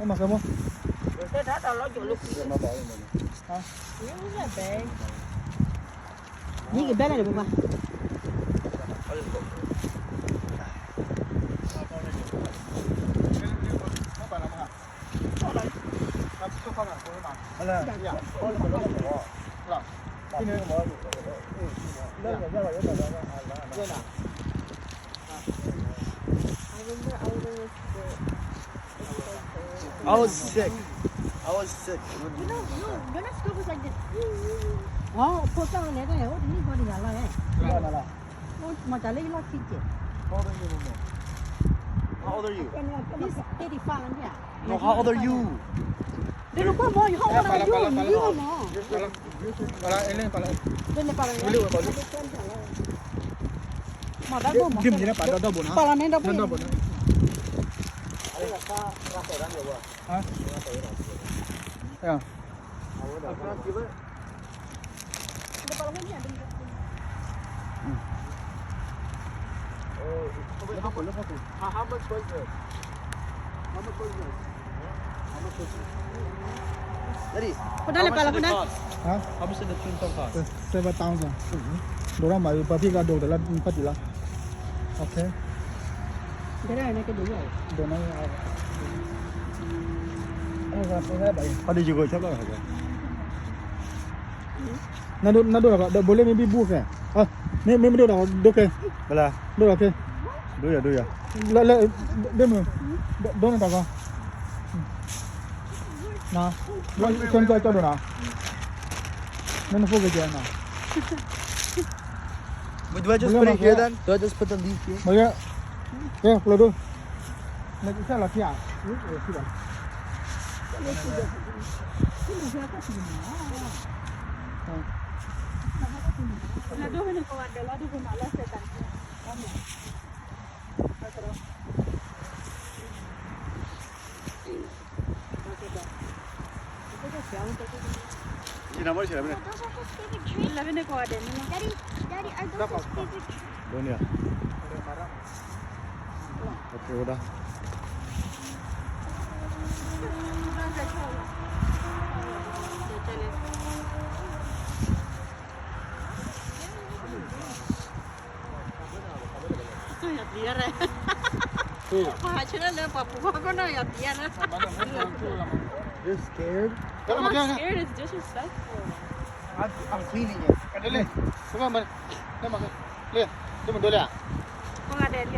မၤကဲမိၢ် ယကဘဲလဲၣ်ဒီးပှၤ I was sick. I was sick. မၤတၢ်လၢယလီၢ်ခံကဲး How old are you? He's thirty-five. No, how old are you? ဒ်နကွၢ်မီၤ how old are you မီၤ ဒ်န့ၣ်ပာ်လီၤ မၤတၢ်ဘိၣ်မီၤ ဒ်မ့ၢ်န့ၣ်ပာ်ဒီးဒီဘိၣ်နီၤ ဒီဘိၣ်နီၤ Daddy, how much did it cost? How much did the tombstone cost? Seven thousand. ဒိၣ်ထီၣ်မး ပှၤဖံးကဒိၣ်တလၢဖးတံၢ်လီၤ Okay. ဒိၣ်နီၤ How did you go check out? နဒိၣ်ဒီး ဘိလ့မ့ၢ်ဘံဘူၣ်ကဲ မ့ၢ်မ့ၢ်ဒိၣ်ဒီးဒိၣ်ကဲ ဘလါ ဒိၣ်ဒီးကဲ ဒိၣ်ယၤဒိၣ်ယၤ လၢလၢ ဒိၣ်မုၢ် ဒိၣ်န့ၣ်တၢ်ကီ န ဒိၣ်ကဲကၠီကၠီဒိၣ်နီၤ နနဖိကဲကဲနီၤ But do I just put it here then? Do I just put the leaf here? မ့ၢ်ကဲ ကဲ ကျိဒိၣ် နကစၢ်လီၤဖျါ Daddy, Daddy, are those his favorite trees? Doña. Ok, hold on. You're scared? I'm not scared, it's disrespectful. I'm, I'm cleaning it. Come on, buddy. Come on, come on. Come on, Daddy.